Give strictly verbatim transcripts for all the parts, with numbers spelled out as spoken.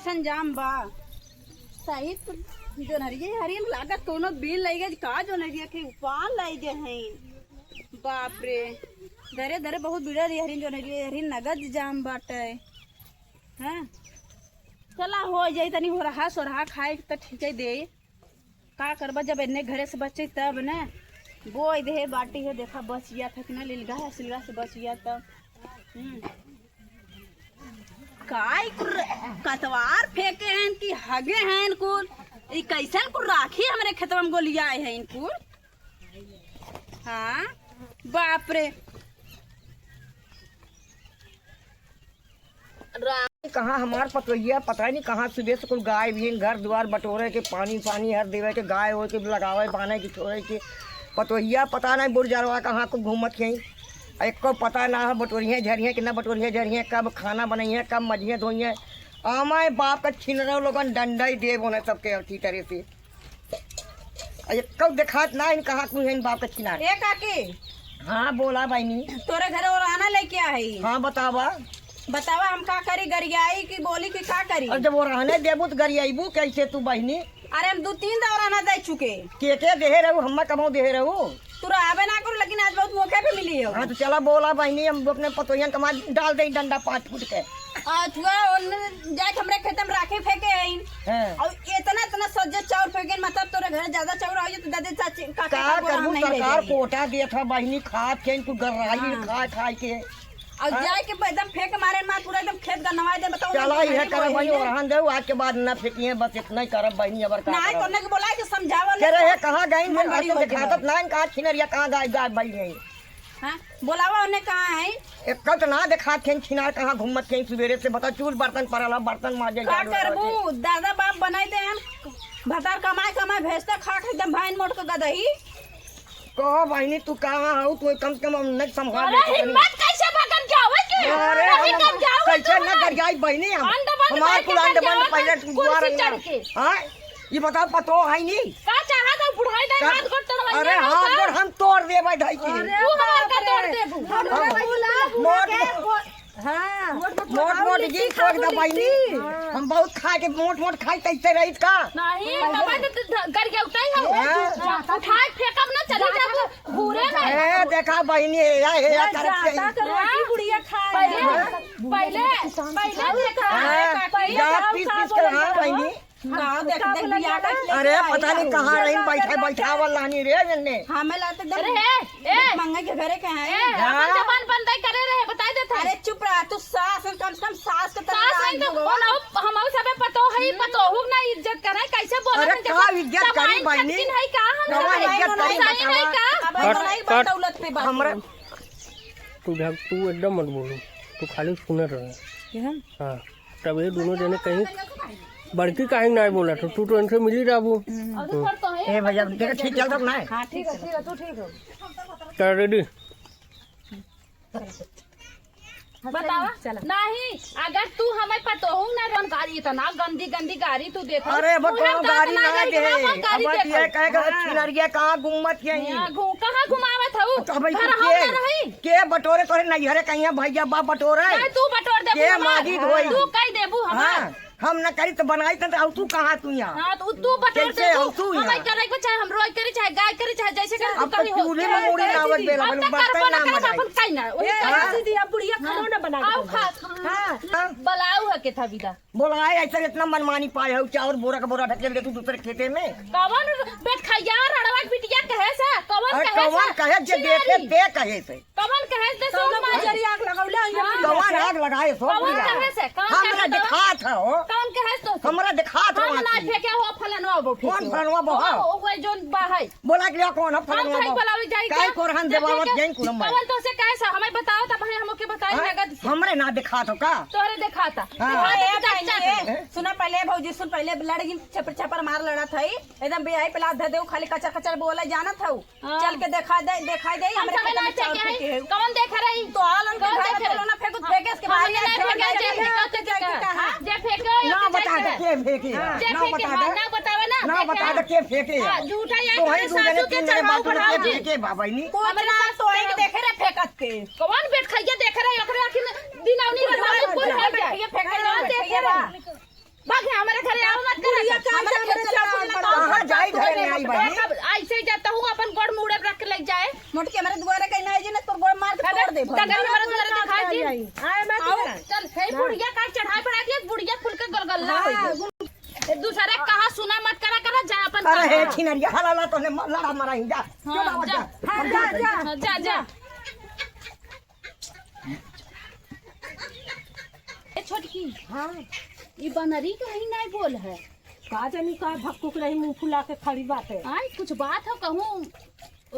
ठन जाम बा। सही तो जोनहरिया हरिन लागत कोनो बिल लइगे का जोनहरिया के उपान लइगे हैं। बाप रे, धरे धरे बहुत बिगड़ रही हरिन जोनहरिया हरिन नगद जाम बाटे। हाँ, चला हो जाई तनी होरहा सोरहा खाए त ठीक है दे। का करबा जब एन्ने घरे से बचे तब न। बोई देहे बाटी है देखा बचिया था कि ना लिलगा है सिलगा से बचिया तब। हम्म। काई कुल कतवार फेंके हैं कि हगे हैं कुल। ई कैसन कुल राखी हमरे खेतवा में गोलियाए हैं कुल। हाँ, बाप रे। कहाँ हमार पतोहिया, पता नहीं कहाँ सुबह से कुल गाय भी घर द्वार बटोरे के, पानी पानी हर देवे के, गाय हो के लगावे, बांधे के, छोड़े के। पतोहिया पता नहीं बुढ़ जरवा कहाँ को घूमत के। एको पता ना है बटोरिया झरिया कि ना बटोरिया झरिया, कब खाना बनइया, कब मजिया धोइया। आमाए बाप का छिनरो लोगन डंडा ही देव होने सबके अथी तरह से। अरे कब देखात ना इन कहाँ कुछ इन बाप का छिनार। ए काकी। हाँ बोला बहिनी। तोरे घरे ओराना लेके आई। हाँ बतावा। बतावा हम का करी, गरियाई की बोली की का करी? और जब ओराने देबू तो गरियाईबू कैसे तू बहिनी? अरे हम दू तीन दौराना दे चुके। के के देहे रहू, हम्मा कमाओ देहे रहू। तू रहबे ना करू लेकिन आज बहुत मौके पे मिली हो। हाँ तो चला बोला बहिनी, हम अपने पतोहियन कमा डाल दे डंडा पाँच फुट के। अथुआ ओन्ने जाए के हमरे खेत में राखे फेंके हईन। हाँ। और इतना, इतना सज्जे चाउर फेंके, मतलब तोरे घर ज्यादा चाउर हो जाए तो दादी चाची, काका का का बोला करबू, हम नहीं ले सरकार जाई। कोटा दिया था बहिनी, खात के इनको गर्राई हाँ। खा, खा के। और हाँ। जाए के एकदम फेंक मारे मार, पूरा एकदम खेत गनवाए दे, बताओ चला, ना, ये नहीं करे बोले बहिनी, हैं। ओरहन दे, आज के बाद ना फेंकिए, बस इतना ही करब बहिनी, अबर का नहीं, करब? तोने के बोला है कि समझावा के नहीं। रहे, कहाँ गई? हम बड़ी आज तो हो गई। दिखातत ना, कहाँ छिनरिया, कहाँ गाय, गाय बहिनी है? हाँ, बोलावा उन्हें कहाँ है? एक तो ना देखात खेन छिनार कहाँ घूमत खेन सुबेरे से, बता चूल बर्तन परल है, बर्तन माजे का झाड़ू करबू? लगा के। दादा बाप बनाई दे हम, भतार कमाए कमाए भेजते खा के एकदम भाइन मोट के गदही। कहो बहिनी तू कहाँ हऊ, तू कम से कम हम नहीं संभाल अरे लेते तनी। हिम्मत कैसे भगन के आवे के? अरे अरे हम हिम्मत के आवे कैसे तू ना हमार? गरियाई बहिनी हम? अंड बंड हमार मार के कुल अंड कर बंड जाओ पहले ना, तू कुर्सी द्वार चढ़ अंगना। के। हाँ? ये बताओ, पतो है नी? का चाहत हो? बुढ़ाई दाई का? हाथ गोड़ तोड़वाई अरे ना हाथ का? गोड़ हम तोड़ देबै धई के। अरे तू हमार का बाप रे। तोड़ देबू? हम हम मोट, मोट, हाँ। मोट, मोट मोट, मोट मोट जी, ठोक दे बहिनी। हाँ। हम बहुत खा के मोट, मोट खाई तैसे रहित का? नहीं, तबे तो तू ध-, गरियाउतै हो। हाँ। उठाए फेंकब ना, चली जाबू घूरे में। ए, देखा बहिनी, हे या, हे या, ए, करत जाता के। तो रोटी हाँ। बुढ़िया खाए। पहले, पहले, पहले देखा, हाँ। पहले जा, देखा, पीस, पीस के, हाँ, बहिनी। का देख, देख, बिया का लेके अरे, आई पता नहीं है। कहाँ रही, बैठा, बैठावल रहनी रे, जन्ने। हमें लाते दे। अरे, ए, ए। मंगे के घरे के हैं। ए, हाँ। अपन जबान बंद करे रहे, बताई देत है। अरे, चुप रहा, तू सास है, कम से कम सास के तरह सास है तो राज हो। हम सबे पतो है, पतोहू ना इज्जत करे, कैसे बोला अरे, हम जब का इज्जत करी, जमाई बहिनी? छटकिन है का हम कौन सब? इज्जत करी, ऐसा ही बतावा। नहीं का? अब कट, नहीं कट। बदौलत पे बात हमरा है। तू भाग, तू एकदम मत बोलो, तू खाली सुनत रहे। ये हम? हाँ, तब ये दोनों जने कहीं बड़की काहे नाहीं बोलत हो, तू तो इनसे मिली रहबू। हम्म। ए भैया, देखो ठीक चल रहा है? हाँ, ठीक है, ठीक है, तू ठीक हो। चल रेडी। बतावा। चला। नहीं, अगर तू हमें पतोहू ना रन गारी, इतना गंदी गंदी गारी तू देत हो। अरे, अब तू कोनो हम गारी कहत ना ना रही, दे। हम गारी अब देत ये हो। कहे के हाँ। छिनरिया कहाँ घूमत यही? हाँ, घू-, कहाँ घुमावत हऊ? तो अब घर तू हम के, ना रही। के बटोरे तोरे नैहरे कहीं भैया बाप बटोरे? नहीं, तू बटोर देबू के हमार। मागी धोई? तू कह देबू हमार। हाँ, हम न करी तो बनाई त, अब तू कहाँ तू यहाँ? हाँ, तो तू बटोर कैसे देबू। अब तू हम यहाँ? करे के चाहे हम रोई करी, चाहे गाय करी, चाहे जैसे करी, अब तू तो कहीं हो। चूल्हे में मूड़ी लावत बेला अब बन, तो बर्तन करबो ना ना करब, मजाई। अपन कहीं ना। वही हाँ। खाना दीदी, अब बुढ़िया खाना ना बना के हाँ, देबो। खा। हाँ। हाँ। बलाऊ है के था विदा। बोलाए, ऐसे इतना मनमानी पाए हो, चाउर बोरा का बोरा ढकेल दे तू दूसरे खेते में। कवन बेटखैया रड़वा के बिटिया कहे से? कवन अरे कहे कवन से? कहे जे छिनारी। देखे ते कहे से। कवन कहे से? कवन सोन मार। नजरी आग लगौले हो, ये हाँ। कवन आग लगाए सो कवन बुढ़िया? कहे से? कवन हमरा कहे तो? दिखात है हो। कवन कहे से तो? हमरा दिखात है हम ना आँखी। फेंके हो, फलनवा वो फेंके कौन हो। फलनवा वो हो? हो, वो जोन बा है। बोला के लिया कौन है हम फलनवा भाई वो? बुलावे जाई काहे का? कोरहन जब देवावत देखे जाइन कुलम भाई? कवन तो से कहे से? हमें बताओ तब भाई हम ओके बताई हाँ? नगद से। हमरे ना दिखात हो का? तोहरे देखाता। हाँ। तोहरे ए, तो बहिनी, चाचा ए, सुना पहले, भौजी सुन पहले, लड़की छपर छपर मार लड़त हई, एकदम बेहाई पे लात धर दे, खाली कचर कचर बोले जानत हऊ। हाँ। चल के देखा दे, देखाई दे, हम हमरे सबे खेत में ना चाउर देखे फूटे हई। है। कवन देखे रही? तो आलन के कवन घर में देखे रही? ना फेंकू, फेंके इसके हम बाहर ये ना फेंके, फेंके, फेंके, फेंके, फेंके, हाँ। जे फेंके हो, ना ओके बता दे जाके। के फेंके है। हाँ। जे ना फेंके, बता हाँ, दे। ना बतावे ना, ना देखे बता दे हम। के फेंके है। हाँ, झूठा या तो वही अपने दूसरे सासू के तीन जने चढ़ाऊ बाथरूम के बढ़ाऊ जी। फेंके बा बहिनी। कोचना हमरे सासू तोड़ के के देखे रे फेंकत के। कवन बेटखैया देखे रहे, ओकरे आँखी में दिन औनी कुछ रहे, ना कुछ बोल हो जाए। ये फेंके कवन रहे, देखे फेंके रहे? बा। भाग, हमारे घरे आओ मत कर। बुढ़िया का हमरे जाए, खेत हमरे चला, चावल चला, पड़ा। कहाँ जाई, घर में आई बहनी? अब ऐसे ही जाता हूँ, अपन गोड़ मुड़े रख के ले जाए। मोटकी हमारे दुआरे कहीं ना आई जी, ना तोर गोड़ मार के अरे, तोड़ दे भर। तगड़ी हमारे दुआरे दिखाई जी। आए मत आओ, कर। चल, हे हाँ। बुढ़िया का चढ़ाई बढ़ा दिया, बुढ़िया खुल के गलगल्ला हाँ, हो गई। गुल- ए, दूसरे कहा सुना मत करा, करा जा अपन अरे कहा। हे छिनरिया, हलाला तोने म-, लड़ा मराई जा। हाँ, क्यों बाबा जा। जा? हाँ, जा, जा। हाँ, जा, जा। ए छोटकी, हाँ। ई बनरी कहीं नहीं बोल है। का जानी का भक्कुक रही मुंह फुला के खड़ी बाटे। आय, कुछ बात हो कहूँ।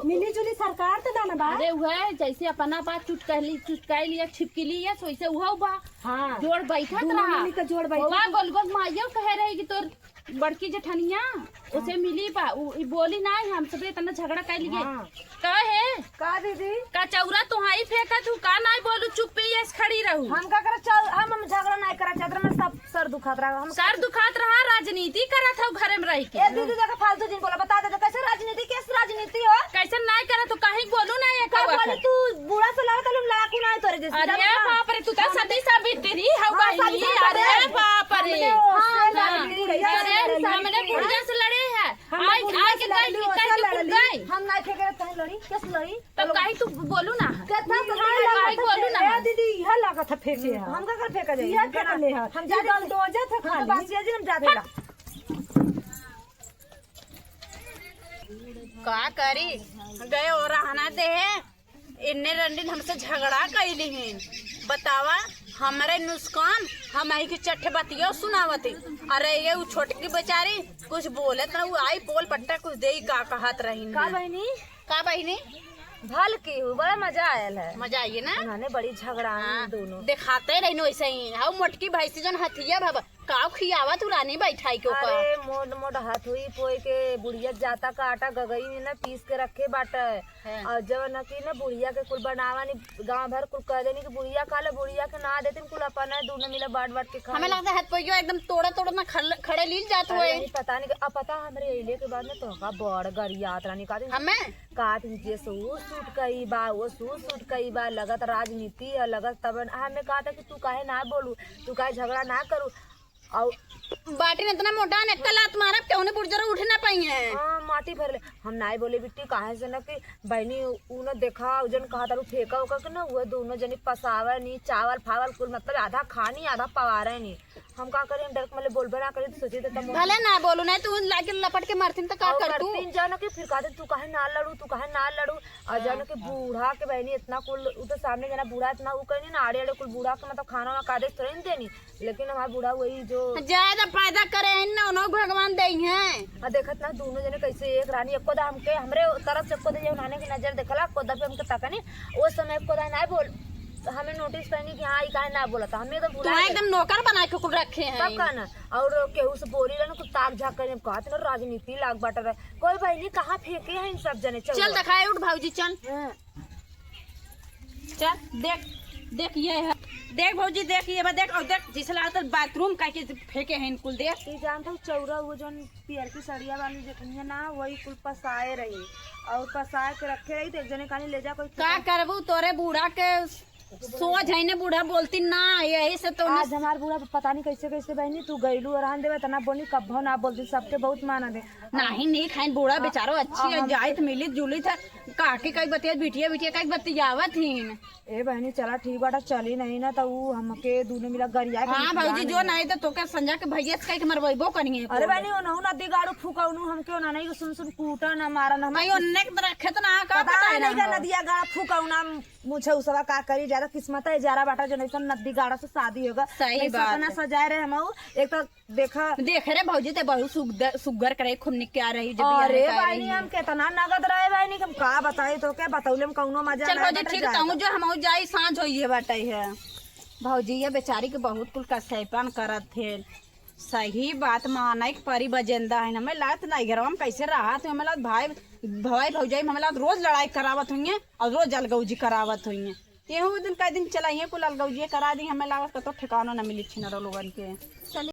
मिली जुली सरकार तो ना, ना बा। अरे वह जैसे अपना बात चुटकली, चुटकाई लिया, छिपकली है, वैसे उहौ बा। हाँ। जोड़ बैठत दोनों रहा। मिली के जोड़ बैठत। वह गोल गोल माइयो कहे रही कि तोर बड़की जेठनिया, उसे मिली बा, उ, ई बोली नाई, हम सबे इतना झगड़ा कर लिए। हाँ। का है? का दीदी? का चौरा तुहाई फेंकत हूँ, का नाई बोलू, चुप्पी यस खड़ी रहू। हम का करे चौ-, हम, हम झगड़ा नाई करा, चादर में सब सर दुखात रहा। हम सर दुखात रहा, राजनीति करत हूँ घरे में रह के। ए दीदी, देखो फालतू जिन बोला, बता दे, कैसे राजनीति, कैसे राजनीति हो? कैसे नाई करत हूँ, कहीं बोलू ना ये का कौआ बोली के। तू बूढ़ा से लड़त हूँ, लड़ाकू नाई तोरे जैसे, अरे जानू ना? बाप रे, तू तो हम सती सावित्री हौ हाँ, बहिनी, सती सावित्री। अरे बाप रे। हमने ओसे हाँ, लड़ी, बुढ़िया से अरे लड़ी। हमने बुढ़िया से लड़े हैं। हमने आज, बुढ़िया आज से के लड़ी, कल, ओसे कल के लड़ी। कुछ गई। हम ना फेंके रहे, तहीं लड़ी, कैसे लड़ी? तब काहे तू बोलू ना? कितना तो इहे काहे लागत बोलू ना? ए दीदी, इहे लागत है फेंके है। हम का कर फेंका जाई? इहे फेंकले है। हम ई जाने से बलडोजर थे हम तो खाली। बसिया जी हम जाते ला। का करी? गए और रहना दे है। इन्ने रंडीन हमसे झगड़ा कइली हैं। बतावा, हमरे नुस्कान, हम आई के चट्ठे बतिया सुनावत ही। अरे ये उ छोटकी बेचारी कुछ बोलत ना, उ आई पोल पट्टा कुछ देई का कहत रही। का बहिनी? का बहिनी? भल की हूँ, बड़ा मजा आयल है। मजा आइए ना? उन्होंने बड़ी झगड़ा हाँ, दोनों। दिखाते रही वैसे ही। हाउ मोटकी भैंसी जौन हथिया भब-, काव खियावा तू रानी बैठाई के ऊपर। अरे मोट मोट हथुई पोई के बुढ़िया जाता का आटा गगई में ना पीस के रखे बाटे। हाँ। और जवन कि ना बुढ़िया के कुल बनावा नी, गाँव भर कुल कह देनी कि बुढ़िया खा ले, बुढ़िया के ना देती कुल अपन है, दोनों मिला बांट बांट के खा हमें ले। लगता है हथपोइयो एकदम तोड़ा तोड़ा ना खल-, खड़े लील जात अरे हुए। नहीं, पता नहीं, अब पता हमरे अइले के बाद में तो का बड़ गरियात रानी का दिन हमें? काट दीजिए, सो वो सूट कई बा, वो सू सूट कई बा, लगत राजनीति है, लगत तब हमें कहा था कि तू काहे ना बोलू, तू काहे झगड़ा ना करू। और बाटी ने इतना मोटा ने एक लात मारब, केहू ने बुढ़जरो उठ ना पाई है। हाँ, माटी भर ले। हम नाई बोले बिट्टी, काहे से ना कि बहनी ऊ न देखा, ऊ जन कहा तारू फेंका ओका के ना, वो दोनों जनी पसावे नी, चावल फावल कुल मतलब आधा खानी, आधा पवारे नी। हम का करी, हम डर के मले बोलबे ना करी, तो सोची तो तब भले ना बोलू, नहीं तू लाके लपट के मारतीन तो का और कर तू? करतीन जाना कि फिर कहते, "तू काहे ना लड़ू, तू काहे ना लड़ू?" और हाँ। जानो कि बूढ़ा के बहनी इतना कुल, उ तो सामने जना बूढ़ा इतना उ कहनी ना, आड़े आड़े कुल बूढ़ा के मतलब खाना वाना का दे थोड़े न देनी, लेकिन हमार बूढ़ा वही जो ज्यादा पैदा करे हैं ना, उन्हों भगवान दे हैं। आ देखत ना दोनों जने कैसे एक रानी, एको दा हमके, हमरे तरफ से एको दा जे उन्होंने की नजर देखला, एको दा पे हमके तकनी, ओ समय एको दा ना बोल, हमें नोटिस करनी कि हाँ, ई काहे ना बोलत, हमें तो तू भुला एकदम नौकर बना के कुल रखे हैं। तब का ना, और केहू से बोली रहन, कुछ ताक झाक करे, कहत ना राजनीति लाग बाटे रहे। कोई बहनी कहाँ फेंके हैं इन सब जने, चल चल। दिखाए, उठ भौजी, चल। हाँ। चल, देख, देख ये है। देख भौजी, देख ये बा, देख, और देख, जिसे लागत बाथरूम का के फेंके हैं इनकुल, देख। ई जानत हूँ चौरा, वो जौन पियर की सड़िया वाली जेठनिया ना, वही कुल पसाए रही और पसाए के रखे रही, तो एक जने कहानी ले जा कोई का करबू, तोरे बूढ़ा के सोच है ने बूढ़ा बोलती ना, यही से तो आज हमार बूढ़ा पता नहीं कैसे कैसे बहनी, तू गईलू आराम देवे, इतना बोली कब्बो ना बोलती, सबके बहुत माना दे। नहीं, नहीं खाइन, बूढ़ा बेचारो अच्छी है, जाइत मिलित जुलित है, काकी कई बतिया, बिटिया बिटिया कई बतियावत हीन। ए बहनी, चला ठीक बाटा, चली नहीं ना, तो ऊ हमके दोनों मिला गरिया के हाँ निकला भौजी, जो नहीं। नहीं तो तोके संजा के भैया से कह के मरवाइबो करिए अरे को। बहनी, ओनहु नदी गाड़ू फुकौनू हमके ओना नहीं सुन सुन कूटा ना मारा ना भाई, ओन्ने के तरह खेत ना का पता पता है नहीं ना का हो। नदिया गाड़ा फुकौना मुझे उसवा का करी, ज्यादा किस्मत है, जरा बाटा जो नहीं नदी गाड़ा से शादी होगा। सही नहीं बात सपना है। सजाए रहे हम, एक तो देखा। देख रे भौजी, ते बहुत सुगद-, सुगर करे, खूब निक क्या रही, जब अरे बियाह करे बहनी, रही। हम कितना नगद रहे बहनी, हम का बताई तो, क्या बतौले, हम कौनो मजा चल ना भौजी, बटे ठीक जाए कहूँ तो। जो हम जाई, सांझ होइए बाटे है। भौजी, ये बेचारी के बहुत कुल कसैपन करत थे। सही बात, माने के परी बजेंदा है। हमें लागत नहीं, घरवा में कैसे रहत है, हमें लागत भाई, भाई भौजाई में हमें लागत रोज लड़ाई करावत हुई और रोज अलगौजी करावत हुई। केहू दिन का दिन चलाइए, कुल अलगौजिए करा दी, हमें लागत कतो ठिकानो न मिली छिनरो लोगन के। चलिए।